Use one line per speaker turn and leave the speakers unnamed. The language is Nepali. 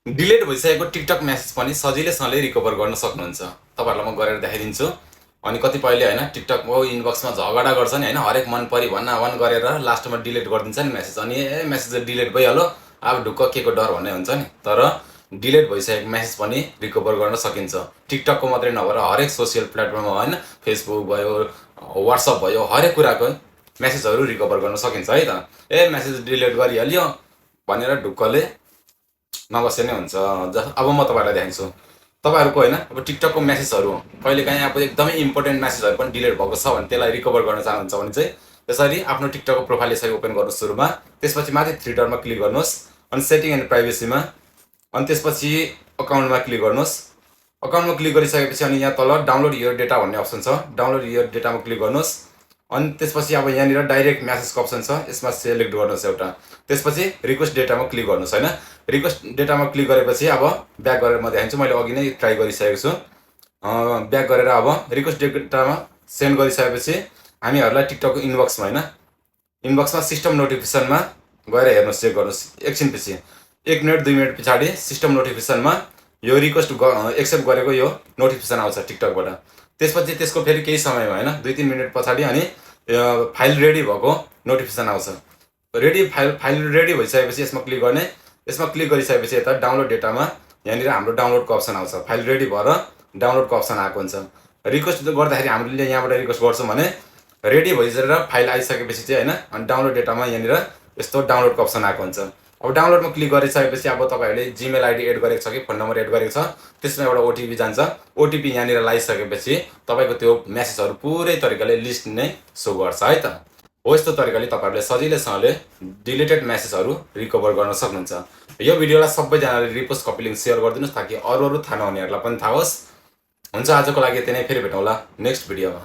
डिलिट भइसकेको टिकटक मेसेज पनि सजिलैसँगले रिकभर गर्न सक्नुहुन्छ। तपाईँहरूलाई म गरेर देखाइदिन्छु। अनि कतिपयले होइन टिकटकको इनबक्समा झगडा गर्छ नि होइन, हरेक मन परि भन्न गरेर लास्टमा डिलिट गरिदिन्छ नि मेसेज। अनि मेसेज डिलिट भइहाल्यो, अब ढुक्क के को डर भन्ने हुन्छ नि। तर डिलिट भइसकेको मेसेज पनि रिकभर गर्न सकिन्छ। टिकटकको मात्रै नभएर हरेक सोसियल प्लेटफर्ममा होइन, फेसबुक भयो, वाट्सएप भयो, हरेक कुराको मेसेजहरू रिकभर गर्न सकिन्छ है त। मेसेज डिलिट गरिहाल्यो भनेर ढुक्कले नबसे नै हुन्छ। अब म तपाईँलाई देखाउँछु। तपाईँहरूको होइन अब टिकटकको मेसेजहरू कहिलेकाहीँ अब एकदमै इम्पोर्टेन्ट मेसेजहरू पनि डिलिट भएको छ भने त्यसलाई रिकभर गर्न चाहनुहुन्छ भने चाहिँ त्यसरी आफ्नो टिकटकको प्रोफाइल यसरी ओपन गर्नुहोस् सुरुमा। त्यसपछि माथि थ्री डटमा क्लिक गर्नुहोस्, अनि सेटिङ एन्ड प्राइभेसीमा, अनि त्यसपछि अकाउन्टमा क्लिक गर्नुहोस्। अकाउन्टमा क्लिक गरिसकेपछि अनि यहाँ तल डाउनलोड योर डेटा भन्ने अप्सन छ, डाउनलोड योर डेटामा क्लिक गर्नुहोस्। अनि त्यसपछि अब यहाँनिर डाइरेक्ट म्यासेजको अप्सन छ, यसमा सेलेक्ट गर्नुहोस् एउटा। त्यसपछि रिक्वेस्ट डेटामा क्लिक गर्नुहोस् होइन। रिक्वेस्ट डेटामा क्लिक गरेपछि अब ब्याक गरेर म देखाउँछु। मैले अघि नै ट्राई गरिसकेको छु। ब्याक गरेर अब रिक्वेस्ट डेटामा सेन्ड गरिसकेपछि हामीहरूलाई टिकटकको इनबक्समा होइन, इनबक्समा सिस्टम नोटिफिकेसनमा गएर हेर्नुहोस्, चेक गर्नुहोस् एकछिनपछि। 1 मिनट 2 मिनट पछाडि सिस्टम नोटिफिकेसनमा यो रिक्वेस्ट एक्सेप्ट गरेको यो नोटिफिकेसन आउँछ टिकटकबाट। त्यसपछि त्यसको फेरि केही समयमा होइन 2-3 मिनट पछाडि अनि फाइल रेडी भएको नोटिफिकेसन आउँछ। फाइल रेडी भइसकेपछि यसमा क्लिक गर्ने। यसमा क्लिक गरिसकेपछि यता डाउनलोड डेटामा यहाँनिर हाम्रो डाउनलोडको अप्सन आउँछ। फाइल रेडी भएर डाउनलोडको अप्सन आएको हुन्छ। रिक्वेस्ट गर्दाखेरि हामीले यहाँबाट रिक्वेस्ट गर्छौँ भने रेडी भइसकेर फाइल आइसकेपछि चाहिँ होइन, अनि डाउनलोड डेटामा यहाँनिर यस्तो डाउनलोडको अप्सन आएको हुन्छ। अब डाउनलोडमा क्लिक गरिसकेपछि अब तपाईँहरूले जिमेल आइडी एड गरेको छ कि फोन नम्बर एड गरेको छ, त्यसमा एउटा ओटिपी जान्छ। ओटिपी यहाँनिर लगाइसकेपछि तपाईँको त्यो मेसेजहरू पुरै तरिकाले लिस्ट नै सो गर्छ है त। हो यस्तो तरिकाले तपाईँहरूले सजिलैसँगले डिलिटेड मेसेजहरू रिकभर गर्न सक्नुहुन्छ। यो भिडियोलाई सबैजनाले रिपोस्ट कपी लिङ्क सेयर गरिदिनुहोस् ताकि अरू थाहा नहुनेहरूलाई पनि थाहा होस्। हुन्छ, आजको लागि यति नै, फेरि भेटौँला नेक्स्ट भिडियोमा।